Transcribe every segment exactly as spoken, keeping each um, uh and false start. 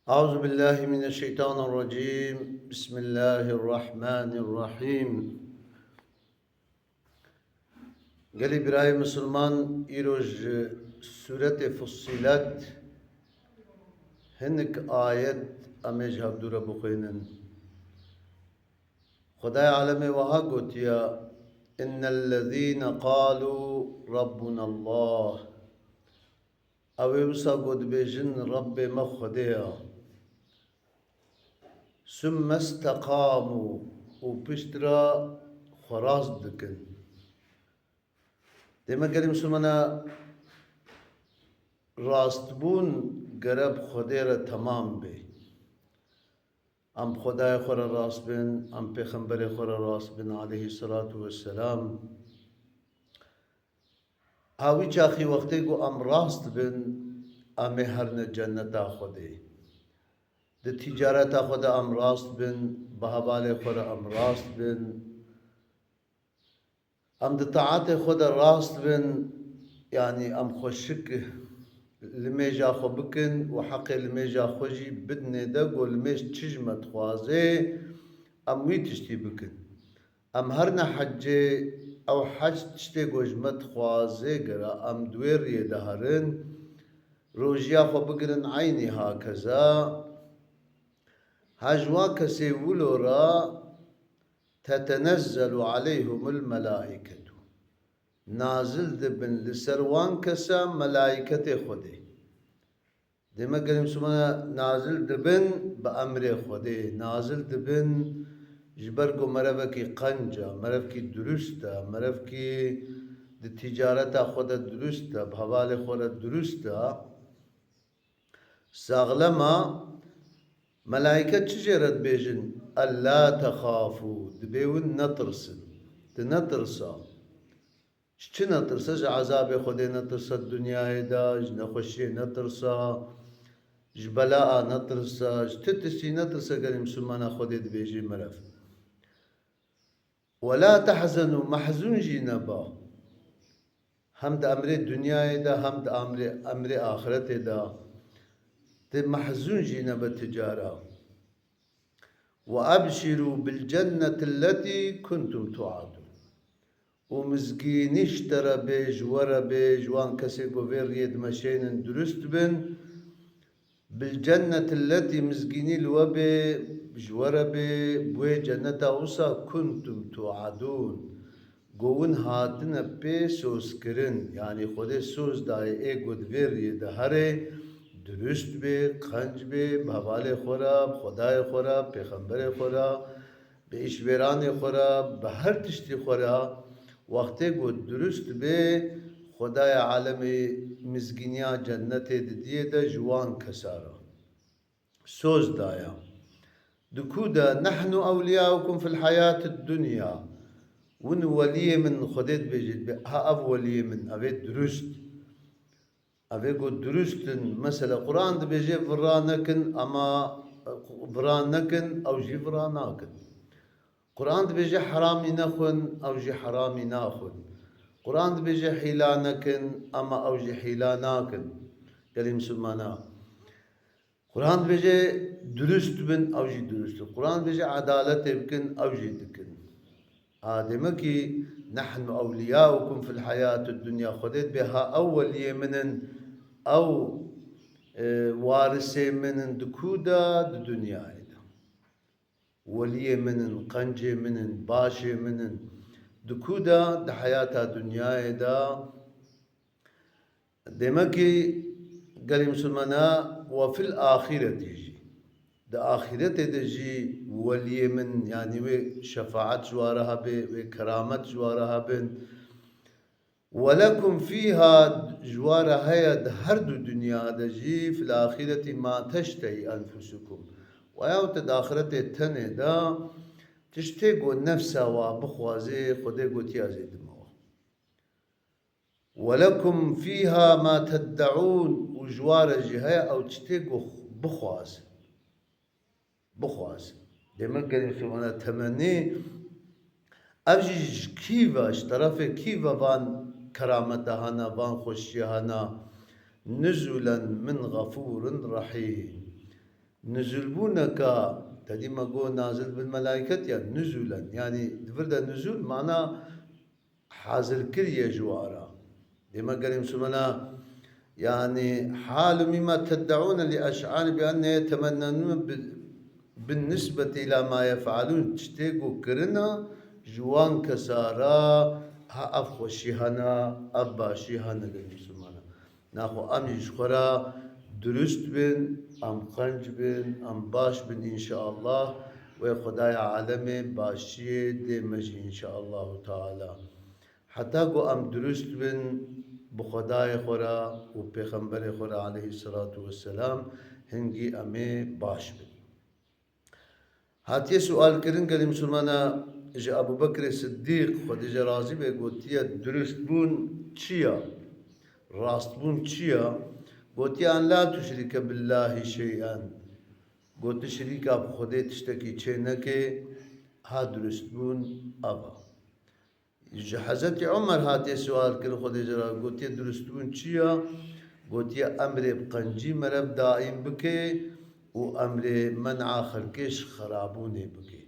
أعوذ بالله من الشيطان الرجيم. بسم الله الرحمن الرحيم. Gelî birayê misilman, îro ji Sûretê Fussilet hinek ayet em ê ji hevdû re bixwînin. Xwedayê alemê wiha gotiye, "Innellezîne qalû Rabbunallah." Ew ê wisa ku dibêjin, "Rebbê me Xwedê ye." "Summe steqamû", û pişt re xwe rast dikin. Dê me gelî misilmana rastbûn gere bi Xwedê re temam bê. Em bi Xwedayê xwe re rast bin, em pêxemberê xwe re rast bin, aleyhî selatu wesselam. Ha wî çaxî wextê ku em rast bin, em ê herine cenneta Xwedê. Di tîcareta xwe de em rast bin, bi hevalê xwe re em rast bin. Em di taetê xwe de rast bin, yanî em xweşik limêja xwe bikin û heqê limêja xwe jî bidinê de, ku limêj çi ji me dixwaze, em wî tiştî bikin. Em herine hecê, ew hec tiştê ku ji me dixwaze gera em di wê riyê de herin, rojiya xwe bigirin eynî hakeza. Ha ji wan kesê wilo re, "Tetenezzelu aleyhumul melaiketu." Nazil dibin li ser wan kesa melaîketê Xwedê. Dê me gelî misilmana nazil dibin bi emrê Xwedê. Nazil dibin ji ber ku merevekî qenc e, merevkî durust e, merevkî di tîcareta xwe de durust e, bi hevalê xwe re durust e. Saxlem a, melaîket çi jê re dibêjin? "Ella texafû", dibê win netirsin. Tu netirsa. Ji çi netirse? Ji ezabê Xwedê netirse dinyayê de, ji nexweşiyê netirse, ji belaa netirse, ji ti tiştî netirse, gelî misilmana Xwedê dibêjî merev. "Wela tehzenû", mehzûn jî neba. Hem di emrê dinyayê de, hem di emrê, emrê axiretê de. Tu mehzûn jî nebe ti cara. "Ve ebşirû bil cennetilleti kuntum tuadûn." Û mizgînî ji te re bê, ji we re bê, ji wan kesê ku vê riyê dimeşeynin durust bin. "Bil cennetilleti", mizgînî li we bê, ji we re bê, bi wê cenneta wisa "kuntum tuadûn", ku win hatine pê sozkirin, yanî Xwedê soz dayê ê ku di vê riyê de herê, durust bê, qenc bê, bi hevalê xwe re, bi Xwedayê xwe re, bi pêxemberê xwe re, bi îşveranê xwe re, bi her tiştî xwe re, wextê ku durust bê, Xwedaya alemê mizgîniya cennetê di diyê de ji wan kesa re soz daya. Di ku de, "Nehnu ewliyaukum fil hayatid dunya." Win weliyê min, Xwedê dibêje, dibe, ha ev weliyê min, ev ê durust. Ev ê ku durust in. Mesela, Quran dibêje, "Vira nekin", ama vira nekin, ew jî vira nakin. Quran dibêje, "Heramî nexwin", ew jî heramî naxwin. Quran dibêje, "Hîla nekin", ama ew jî hîla nakin. Gelî misilmana. Quran dibêje, "Durust bin", ew jî durust in. Quran dibêje, "Edaletê bikin", ew jî dikin. Ha, demek ki, "Nehnu ewliyaukum fil hayatid dunya", Xwedê dibê, ha ew weliyê min in, ew, e, warisê min in, di ku de? Di dinyayê de. Weliyê min in, qencê min in, başê min in. Di ku de? Di heyata dinyayê de. Demek ki gelî misilmana, "Ve fil axîretî" jî. Di axîretê de jî weliyê min, yanî wê şefaet ji wa re hebe, wê keramet ji wa re hebin. "Ve lekum fîha", ji wa re heye di her du dinya de jî, "fil axîretî ma teştehî enfusukum." Weya te di axîretê tenê de tiştê ku nefsa wa bixwaze, Xwedê gotiya zê dime wa. "Ve lekum fîha ma teddeûn", û ji wa re jî heye ew tiştê ku bixwazin. Bixwazin. Demek gelî misilmana temennî, ev jî ji kî ve, ji terefê kî ve van kerameta hene, van xweşiya hene? "Nuzûlen min xefûrin rehîm." nuzulbûneka, tedî me got nazil bil melaîket ya nuzûlen. Yanî di vir de nuzûl mana hazir kiriye ji wan re. Dê me gelê Musulmana, yanî, hal mîma ted'ûne li eş'an bi enne yetemennenûne bi, bin nisbet ila ma yef'alûn, tiştê ku kirina ji wan kesa re, ha ev xweşî hene, ev başî hene gelê Musulmana. Naxwe em jî ji xwe re durust bin, em qenc bin, em baş bin înşeallah. Wê Xwedaya alemê başiyê dê me jî înşeallahu teala. Heta ku em durust bin bi Xwedayê xwe re û Pêxemberê xwe re aleyhisselatu vesselam, hingî em ê baş bin. Hatiye sual kirin gelê Musulmana ji Ebu Bekrê Siddîq, Xwedê jê razî be, gotiye, durustbûn çi ya? Rastbûn çi ya? Gotiye, en la tuşrike billahî şey'en. Got, tu şirîka bi Xwedê tiştekî çê neke, ha durustbûn ev e. Ji Hezretî Omer hatiye sual kirin, Xwedê jê re, gotiye, durustbûn çi ya? Gotiye, emrê bi qencî merev daîm bike û emrê men'a xelkê ji xerabûnê bike.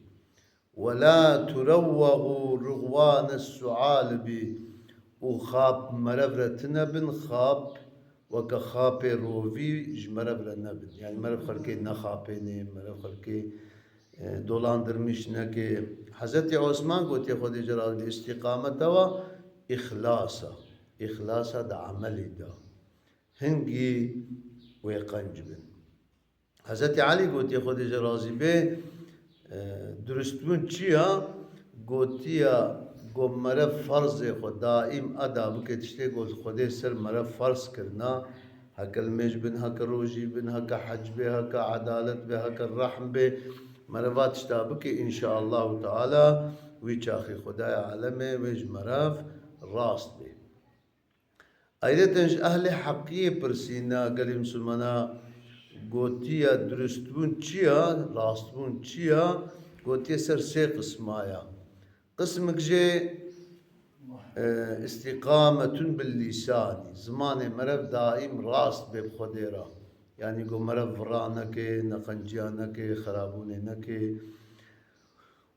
Wela turewwexû ruxwanes sualibî, û xap merev re tine bin, xap weke xapê rovî ji merev re nebin. Yanî merev xelkê nexapênê, merev xelkê, e, dolandırmış neke. Hezretî Osman gotiye, Xwedê jê razî be, îstîqameta wa îxlas e. Îxlas e di emelî de. Hingî wê qenc bin. Hezretî Elî gotiye, Xwedê jê razî be, e, durustbûn çi ya? Gotiye, ku merev ferzê xwe daîm eda bike, tiştê ku Xwedê ser merev ferz kirina, heke limêj bin, heke rojî bin, heke hec be, heke edalet be, heke rehm be, mereva tişta bike, înşeallahu teala wî çaxî Xwedaya alemê wê ji merev rast be. Ayreten ji ehlê heqiyê pirsîna, gelê Musulmana, gotiye, durustbûn çi ya, rastbûn çi ya? Gotiye, ser sê qisma ya. Qismik jê, e, îstîqametun bil lîsanî, zimanê merev daîm rast be bi Xwedê re. Yanî ku merev vira neke, neqenciya neke, xerabûnê neke.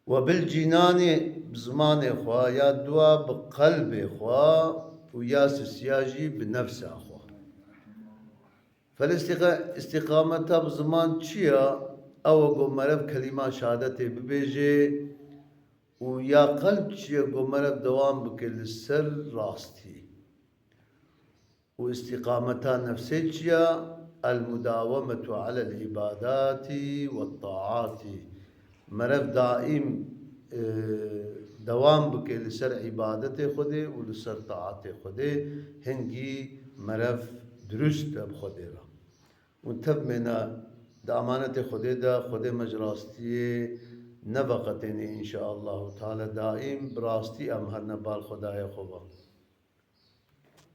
We bil cînanê bi zimanê xwe, ya dua bi qelbê xwe û ya sisiya jî bi nefsa xwe. Fel îstîqa-, îstîqameta bi ziman çi ya? Ew e ku merev kelîma şehadetê bibêje û ya qelb çi ye ku merev dewam bike li ser rastî. Û îstîqameta nefsê çi ya? El mudawemetu alel îbadatî we taatî. Merev daîm, e, dewam bike li ser îbadetê Xwedê û li ser taatê Xwedê, hingî merev dirust e bi Xwedê re. Û tev mêne di emanetê Xwedê de, Xwedê me ji rastiyê neveqetêne înşeallahu teala, daîm bi rastî em herine bal Xwedayê xwe ve.